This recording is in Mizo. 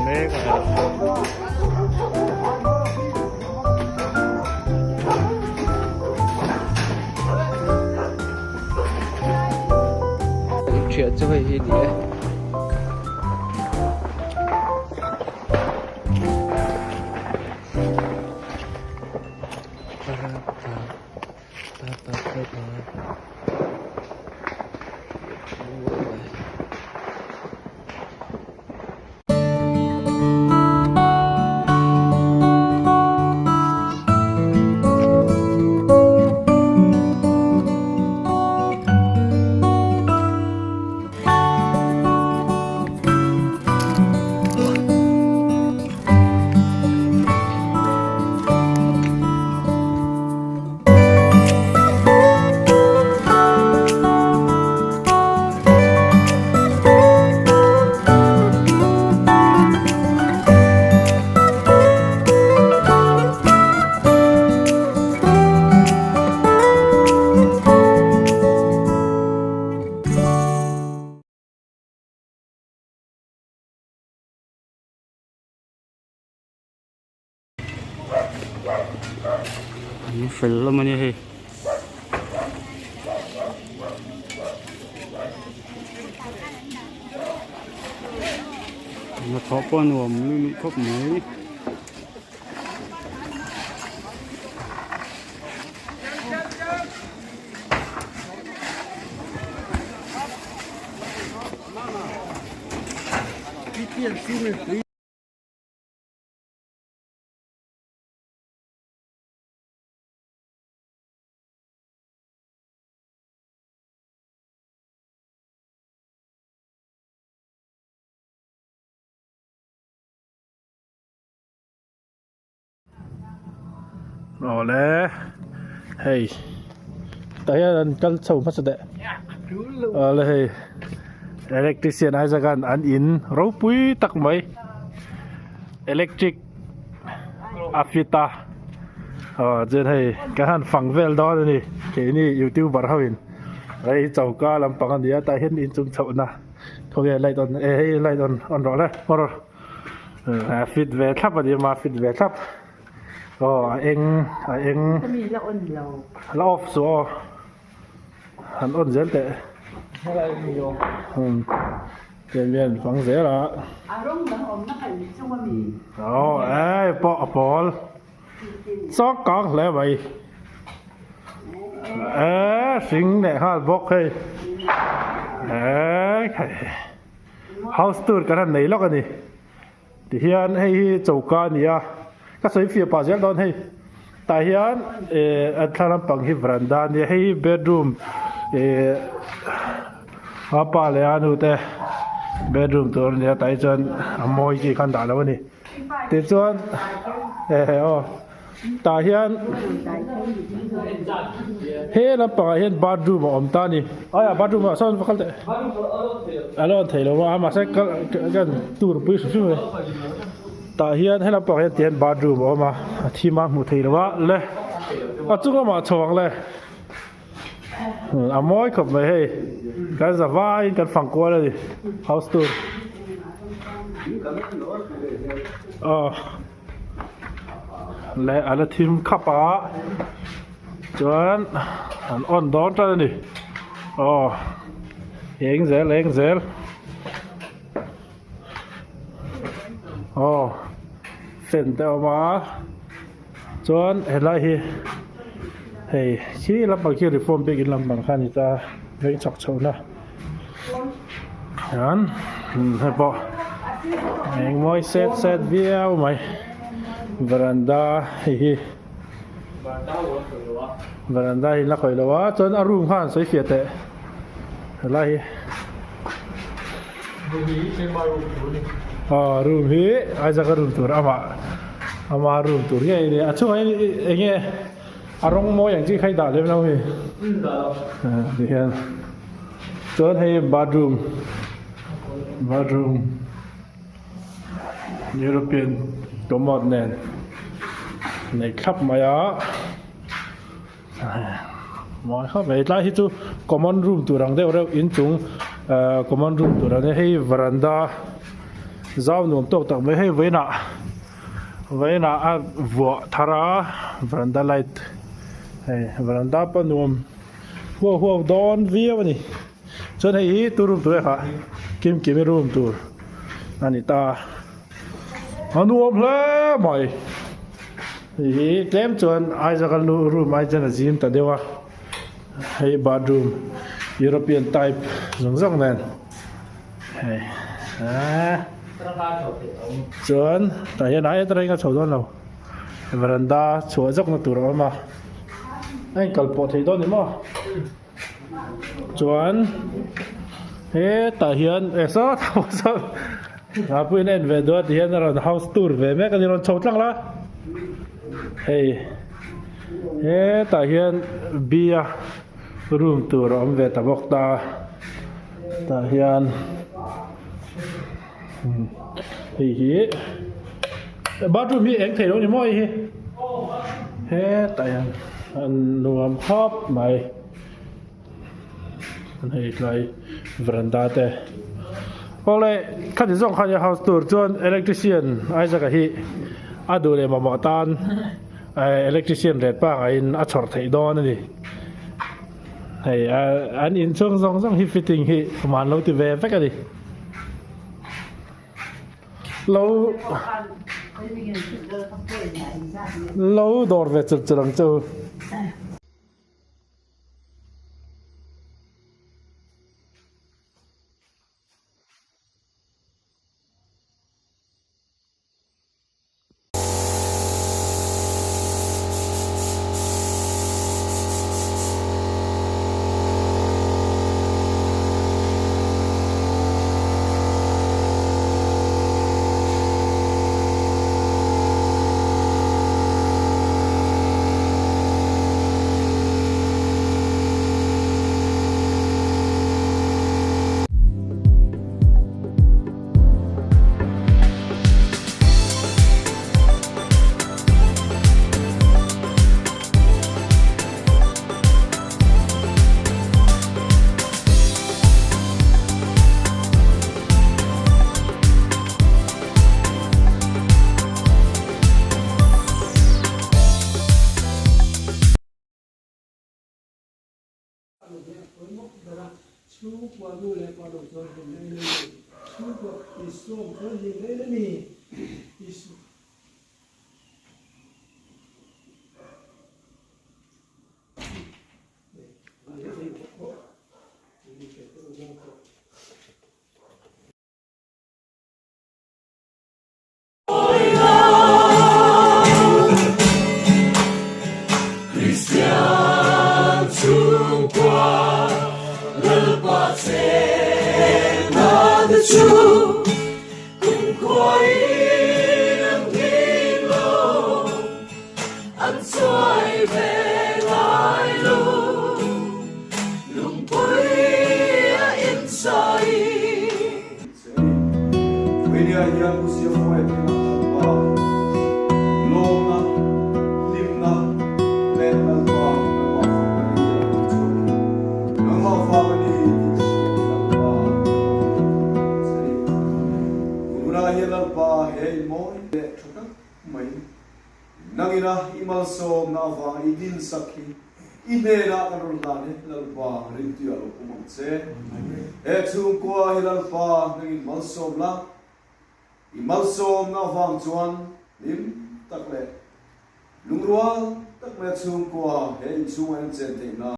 mek a. Thiah chu hei hi ni e. An fel hlawm a nia hei. Hnathawh pawh a nuam luih khawp mai. Awle hei tah hian an kal chho hmasa deh awle hei electrician Isaac an an in ropui tak mai electric a fit a aw chuan hei kan han fang vel dawn a ni keini youtuber ho in hei choka lampang a ni a tah hian inchung chhoh na khawnge light on eh hei light on on rawh le a fit ve thlap a ni a fit ve thlap aw a eng a eng la off chu aw han on zel teh umm tiang hian fang zel a aw ei pawh a pawl chak kang hle mai eee hring leh nghal bawk hei eee house tour kan han nei lawk a ni. Tihian hei hi choka a ni a, ka sawi fiah pah zel dawn hei. Tah hian eh an thla lampang hi veranda a nia, hei hi bedroom eh a pa leh a nu te bedroom tur a nia tah hi chuan a mawi chi khan dah lo a ni. Tichuan eh aw. Tah hian he lampangah hian bathroom a awm ta a ni aia bathroom ah sawn va kal teh a lo an theih lo a mahse kal kan tur pui hrim hrim a ni tah hian he lampangah hian tihian bathroom a awm a a thim a hmuh theih loh a le a chung lamah chho ang le a mawi khawp mai hei kan za vaiin kan fang kual a ni house tour aw. Leh a la thim khap a chuan an on dawn tan a ni aw eng zel eng zel aw fan te a awm a chuan helai hi hei khi lampang khi reform biakin lampang kha a ni ta veng chhak chhoh na. Hian hei pawh eng mawi set set viau mai veranda hei hi veranda hi la khawih lo a chuan a room kha an sawi fiah teh helai hi aw room hi Isaac a room tur amah ama room tur ngei a ni a chhungah hian eng nge a rawng mawi ang chi kha i dah lem lo mi tihian. Chuan hei bathroom bathroom European commode nen nei thlap mai a mawi khawp mai tlai hi chu common room tur ang deuh reuh inchung ahh common room tur ang hei veranda. Zau nuam tawk tak mai hei vawiinah vawiinah a vuah thar a veranda light hei veranda pawh nuam huau huau dawn viau a ni chuan hei hi tu room tur e kha kim kimi room tur a ni ta a nuam hle mai hei hi tlem chuan Isaac a room ai chuan a zim ta deuh a hei bathroom European type zawng zawng nen. Hei ah chuan tah hian ai aṭangin a chho dawn lo veranda chhuah zawk na tur a awm a a inkal pawh theih dawn ni maw chuan hetah hian eh saw saw ah puiin a en ve duh a ti hian a rawn house tour ve mek a ni rawn chho tlang la hei hetah hian bia room tur a awm ve ta bawk ta. Tah hian hei hi bathroom hi eng thei lo ni maw hei hi hetah hian a nuam khawp mai hei tlai veranda te awle khati zawng khan house tour chuan electrician Isaac-a hi a duh leh mamawh tan electrician rate pangaiin a chhawr theih dawn a ni. Hei an inchhung zawng zawng hi fitting hi man lo ti ve vek a ni. Lo lo dawr ve chur chur ang chu. Chhungkua nu leh pa lo chuan hlim reng a ni. Chhungkua Isua awm chuan hlim reng a ni. Isua. Puinia hian Pu Siammuai hmingah Lalpa lawmna, hlimna leh Lalpa nangmah fak ka ni a tih chuan nangmah fak a ni tih hriat Lalpa nangmah fak ka ni. Tunah hian Lalpa he in mawi leh tha tak mai Nangina i malsawmna avanga i dinsak hi i hnenah kan rawn hlan e, Lalpa rintuiah lo pum ang che. He chhungkua hi Lalpa nangin malsawm la, i malsawmna avang chuan hlim tak leh lungrual tak mai a chhungkua he inchhungah hian chen theih nan.